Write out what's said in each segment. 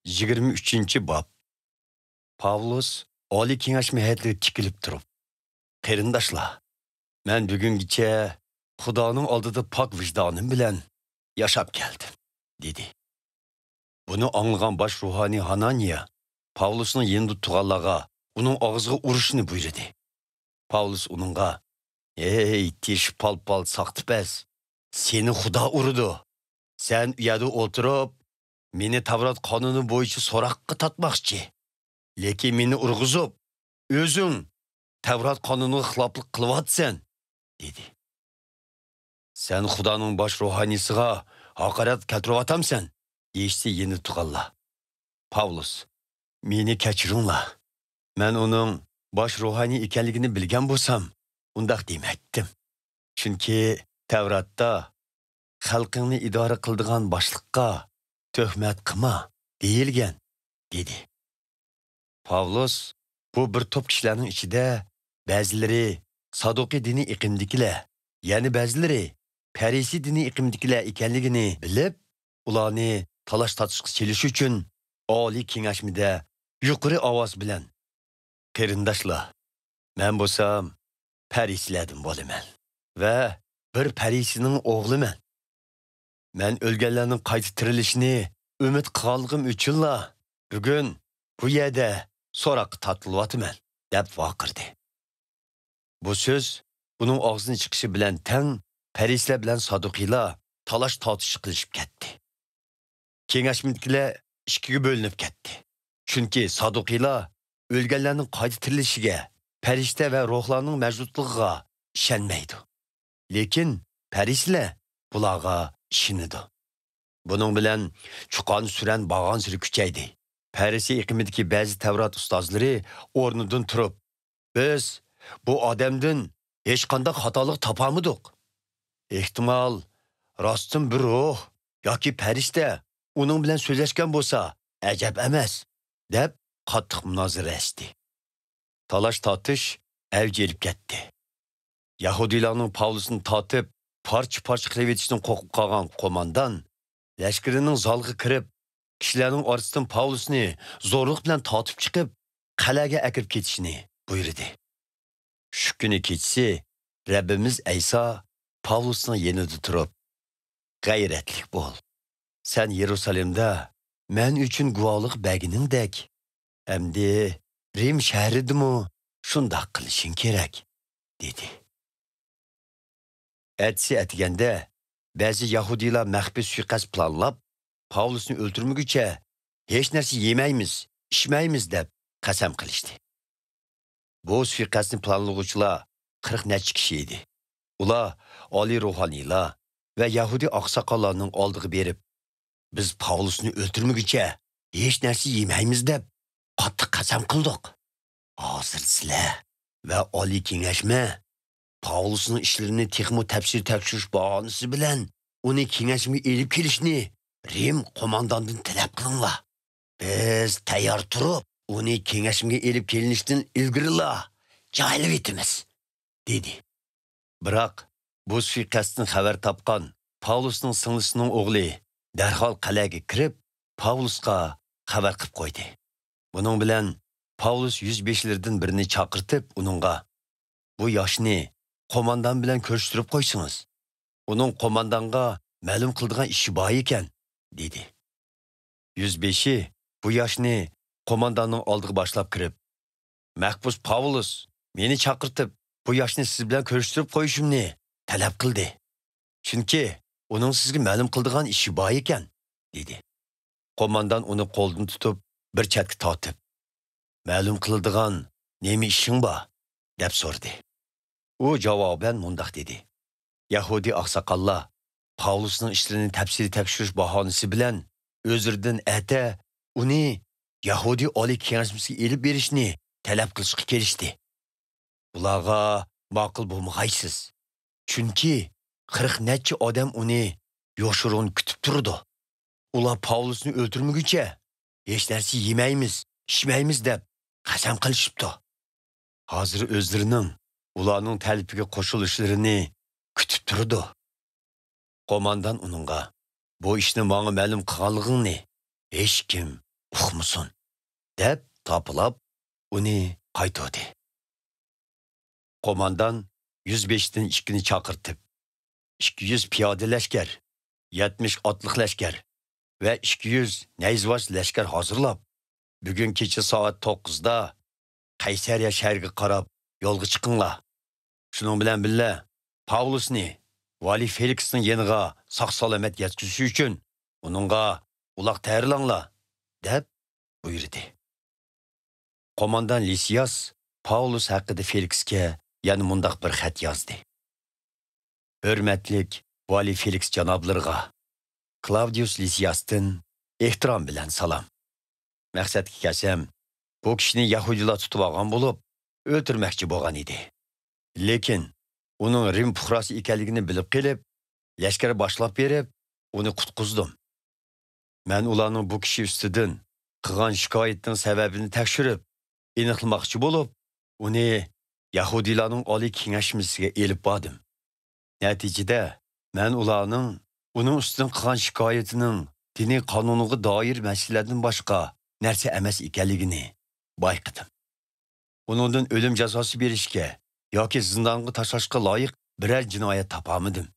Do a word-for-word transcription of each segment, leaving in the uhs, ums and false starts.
يىگىرمە ئۈچىنچى باب. پاۋلۇس ئالىي كېڭەشمە ھەيئەتلىرىگە تىكىلىپ تۇرۇپ، قېرىنداشلار، مەن بۈگۈنگىچە خۇدانىڭ ئالدىدا پاك ۋىجدانىم بىلەن ياشاپ كەلدىم، دېدى. بۇنى ئاڭلىغان باش روھانىي ھانانىيا پاۋلۇسنىڭ يېنىدا تۇرغانلارغا ئۇنىڭ ئاغزىغا ئۇرۇشنى بۇيرۇدى. پاۋلۇس ئۇنىڭغا، ھەي، تېشى پال-پال ساختىپەز! سېنى خۇدا ئۇرىدۇ! سەن ئۇ يەردە ئولتۇرۇپ، مېنى تەۋرات قانۇنى بويىچە سوراققا تارتماقچى. لېكىن مېنى ئۇرغۇزۇپ، ئۆزۈڭ تەۋرات قانۇنىغا خىلاپلىق قىلىۋاتىسەن، دېدى. سەن خۇدانىڭ باش روھانىيسىغا ھاقارەت كەلتۈرۈۋاتامسەن؟ دېيىشتى يېنىدا تۇرغانلار. پاۋلۇس، مېنى كەچۈرۈڭلار. مەن ئۇنىڭ باش روھانىي ئىكەنلىكىنى بىلگەن بولسام، ئۇنداق دېمەيتتىم. چۈنكى تەۋراتتا، خەلقىڭنى ئىدارە قىلىدىغان باشلىققا تۆھمەت قىلما، دېيىلگەن، دېدى. پاۋلۇس بۇ بىر توپ كىشىلەرنىڭ ئىچىدە بەزىلىرى سادۇقىي دىنىي ئېقىمدىكىلەر، يەنە بەزىلىرى پەرىسىي دىنىي ئېقىمدىكىلەر ئىكەنلىكىنى بىلىپ، ئۇلارنى تالاش-تارتىشقا سېلىش ئۈچۈن ئالىي كېڭەشمىدە يۇقىرى ئاۋاز بىلەن، قېرىنداشلار، مەن بولسام پەرىسىيلەردىن بولىمەن ۋە بىر پەرىسىينىڭ ئوغلىمەن. مەن ئۆلگەنلەرنىڭ قايتا تىرىلىشىنى ئۈمىد قىلغانلىقىم ئۈچۈنلا بۈگۈن بۇ يەردە سوراققا تارتىلىۋاتىمەن، دەپ ۋارقىرىدى. بۇ سۆز ئۇنىڭ ئاغزىدىن چىقىشى بىلەن تەڭ پەرىسىيلەر بىلەن سادۇقىيلار تالاش-تارتىش قىلىشىپ كەتتى. كېڭەشمىدىكىلەر ئىككىگە بۆلۈنۈپ كەتتى. چۈنكى سادۇقىيلار ئۆلگەنلەرنىڭ قايتا تىرىلىشىگە، پەرىشتە ۋە روھلارنىڭ مەۋجۇتلۇقىغا ئىشەنمەيدۇ. لېكىن پەرىسىيلەر بۇلارغا ئىشىنىدۇ. بۇنىڭ بىلەن چۇقان-سۈرەن بارغانسېرى كۈچەيدى. پەرىسىي ئېقىمىدىكى بەزى تەۋرات ئۇستازلىرى ئورنىدىن تۇرۇپ، بىز بۇ ئادەمدىن ھېچقانداق خاتالىق تاپالمىدۇق. ئېھتىمال، راستتىن بىر روھ ياكى پەرىشتە ئۇنىڭ بىلەن سۆزلەشكەن بولسا، ئەجەب ئەمەس، دەپ قاتتىق مۇنازىرىلەشتى. تالاش-تارتىش ئەۋج ئېلىپ كەتتى. يەھۇدىيلارنىڭ پاۋلۇسنى تارتىپ، پارچە-پارچە قىلىۋېتىشتىن قورقۇپ قالغان قوماندان لەشكىرىنىڭ زالىغا كىرىپ، كىشىلەرنىڭ ئارىسىدىن پاۋلۇسنى زورلۇق بىلەن تارتىپ چىقىپ، قەلئەگە ئەكىرىپ كېتىشنى بۇيرۇدى. شۇ كۈنى كېچىسى رەببىمىز ئەيسا پاۋلۇسنىڭ يېنىدا تۇرۇپ، غەيرەتلىك بول. سەن يېرۇسالېمدا مەن ئۈچۈن گۇۋاھلىق بەرگىنىڭدەك، ئەمدى رىم شەھىرىدىمۇ شۇنداق قىلىشىڭ كېرەك، دېدى. ئەتىسى ئەتىگەندە بەزى يەھۇدىيلار مەخپىي سۇيىقەست پىلانلاپ، پاۋلۇسنى ئۆلتۈرمىگۈچە ھېچ نەرسە يېمەيمىز، ئىچمەيمىز دەپ قەسەم قىلىشتى. بۇ سۇيىقەستنى پىلانلىغۇچىلار قىرىق نەچچە كىشى ئىدى. ئۇلار ئالىي روھانىيلار ۋە يەھۇدىي ئاقساقاللارنىڭ ئالدىغا بېرىپ، بىز پاۋلۇسنى ئۆلتۈرمىگۈچە ھېچ نەرسە يېمەيمىز دەپ قاتتىق قەسەم قىلدۇق. ھازىر سىلەر ۋە ئالىي كېڭەشمە پاۋلۇسنىڭ ئىشلىرىنى تېخىمۇ تەپسىلىي تەكشۈرۈش باھانىسى بىلەن ئۇنى كېڭەشمىگە ئېلىپ كېلىشنى رىم قومانداندىن تەلەپ قىلىڭلار. بىز تەييار تۇرۇپ، ئۇنى كېڭەشمىگە ئېلىپ كېلىنىشتىن ئىلگىرىلا جايلىۋېتىمىز، دېدى. بىراق، بۇ سۇيىقەستتىن خەۋەر تاپقان پاۋلۇسنىڭ سىڭلىسىنىڭ ئوغلى دەرھال قەلئەگە كىرىپ، پاۋلۇسقا خەۋەر قىپ قويدى. بۇنىڭ بىلەن پاۋلۇس يۈزبېشىلىرىدىن بىرىنى چاقىرتىپ، ئۇنىڭغا، بۇ ياشنى قوماندان بىلەن كۆرۈشتۈرۈپ قويسىڭىز، ئۇنىڭ قوماندانغا مەلۇم قىلىدىغان ئىشى بار ئىكەن، دېدى. يۈزبېشى بۇ ياشنى قومانداننىڭ ئالدىغا باشلاپ كىرىپ، مەھبۇس پاۋلۇس مېنى چاقىرتىپ، بۇ ياشنى سىز بىلەن كۆرۈشتۈرۈپ قويۇشۇمنى تەلەپ قىلدى. چۈنكى ئۇنىڭ سىزگە مەلۇم قىلىدىغان ئىشى بار ئىكەن، دېدى. قوماندان ئۇنى قولىدىن تۇتۇپ، بىر چەتكە تارتىپ، مەلۇم قىلىدىغان نېمە ئىشىڭ بار؟ دەپ سورىدى. ئۇ جاۋابەن مۇنداق دېدى، يەھۇدىي ئاقساقاللار پاۋلۇسنىڭ ئىشلىرىنى تەپسىلىي تەكشۈرۈش باھانىسى بىلەن ئۆزلىرىدىن ئەتە ئۇنى يەھۇدىي ئالىي كېڭەشمىسىگە ئېلىپ بېرىشنى تەلەپ قىلىشقا كېلىشتى. بۇلارغا ماقۇل بولمىغايسىز. چۈنكى قىرىق نەچچە ئادەم ئۇنى يوشۇرۇن كۈتۈپ تۇرىدۇ. ئۇلار پاۋلۇسنى ئۆلتۈرمىگۈچە ھېچ نەرسە يېمەيمىز، ئىچمەيمىز دەپ قەسەم قىلىشىپتۇ. ھازىر ئۆزلىرىنىڭ ئۇلارنىڭ تەلىپىگە قوشۇلۇشلىرىنى كۈتۈپ تۇرىدۇ. قوماندان ئۇنىڭغا، بۇ ئىشنى ماڭا مەلۇم قىلغانلىقىڭنى ھېچكىم ئۇقمايدۇ، دېدى. قىلمىسۇن» دەپ تاپىلاپ، ئۇنى قايتۇردى. قوماندان يۈزبېشىدىن ئىككىنى چاقىرتىپ، ئىككى يۈز پىيادە لەشكەر، يەتمىش ئاتلىق لەشكەر ۋە ئىككى يۈز نەيزىۋاز لەشكەر ھازىرلاپ، بۈگۈن كېچە سائەت توققۇزدا قەيسەرىيە شەھىرىگە قاراپ يولغا چىقىڭلار. شۇنىڭ بىلەن بىللە، پاۋلۇسنى ۋالىي فېلىكسنىڭ يېنىغا ساق-سالامەت يەتكۈزۈش ئۈچۈن ئۇنىڭغا ئۇلاق تەييارلاڭلار، دەپ بۇيرۇدى. قوماندان لىسىياس پاۋلۇس ھەققىدە فېلىكسكە يەنە مۇنداق بىر خەت يازدى: «ھۆرمەتلىك ۋالىي فېلىكس جانابلىرىغا كلاۋدىيۇس لىسىياستىن ئېھتىرام بىلەن سالام. مەقسەتكە كەلسەم، بۇ كىشىنى يەھۇدىيلار تۇتۇۋالغان بولۇپ، ئۆلتۈرمەكچى بولغان ئىدى. لېكىن ئۇنىڭ رىم پۇقراسى ئىكەنلىكىنى بىلىپ قېلىپ، لەشكەر باشلاپ بېرىپ، ئۇنى قۇتقۇزدۇم. مەن ئۇلارنىڭ بۇ كىشى ئۈستىدىن قىلغان شىكايىتىنىڭ سەۋەبىنى تەكشۈرۈپ ئېنىقلىماقچى بولۇپ، ئۇنى يەھۇدىيلارنىڭ ئالىي كېڭەشمىسىگە ئېلىپ باردىم. نەتىجىدە، مەن ئۇلارنىڭ ئۇنىڭ ئۈستىدىن قىلغان شىكايىتىنىڭ دىنىي قانۇنغا دائىر مەسىلىلەردىن باشقا نەرسە ئەمەس ئىكەنلىكىنى بايقىدىم. ئۇنىڭدىن ئۆلۈم جازاسى بېرىشكە ياكى زىندانغا تاشلاشقا لايىق بىرەر جىنايەت تاپالمىدىم.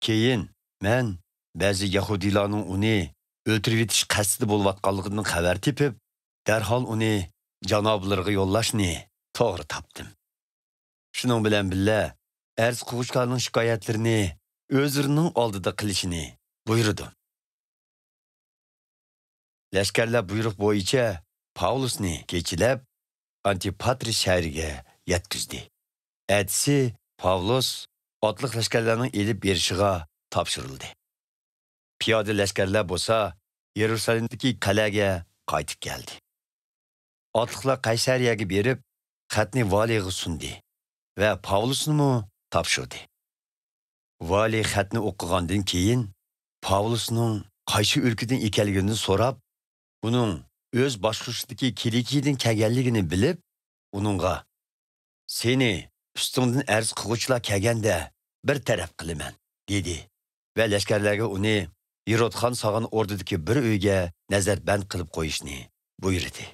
كېيىن مەن بەزى يەھۇدىيلارنىڭ ئۇنى ئۆلتۈرۈۋېتىش قەستىدە بولۇۋاتقانلىقىدىن خەۋەر تېپىپ، دەرھال ئۇنى جانابلىرىغا يوللاشنى توغرا تاپتىم. شۇنىڭ بىلەن بىللە، ئەرز قىلغۇچىلارنىڭ شىكايەتلىرىنى ئۆزلىرىنىڭ ئالدىدا قىلىشىنى بۇيرۇدۇم.» لەشكەرلەر بۇيرۇق بويىچە پاۋلۇسنى كېچىلەپ، ئانتىپاترىس شەھىرىگە يەتكۈزدى. ئەتىسى پاۋلۇس ئاتلىق لەشكەرلەرنىڭ ئېلىپ بېرىشىغا تاپشۇرۇلدى. پىيادە لەشكەرلەر بولسا يېرۇسالېمدىكى قەلئەگە قايتىپ كەلدى. ئاتلىقلار قەيسەرىيەگە بېرىپ، خەتنى ۋالىيغا سۇندى ۋە پاۋلۇسنىمۇ تاپشۇردى. ۋالىي خەتنى ئوقۇغاندىن كېيىن، پاۋلۇسنىڭ قايسى ئۆلكىدىن ئىكەنلىكىنى سوراپ، ئۇنىڭ ئۆز باشقۇرۇشىدىكى كىلىكىيىدىن كەلگەنلىكىنى بىلىپ، ئۇنىڭغا: «سېنى ئۈستۈڭدىن ئەرز قىلغۇچىلار كەلگەندە بىر تەرەپ قىلىمەن» دېدى ۋە لەشكەرلەرگە ئۇنى ھېرودخان سالغان ئوردىدىكى بىر ئۆيگە نەزەربەند قىلىپ قويۇشنى بۇيرۇدى.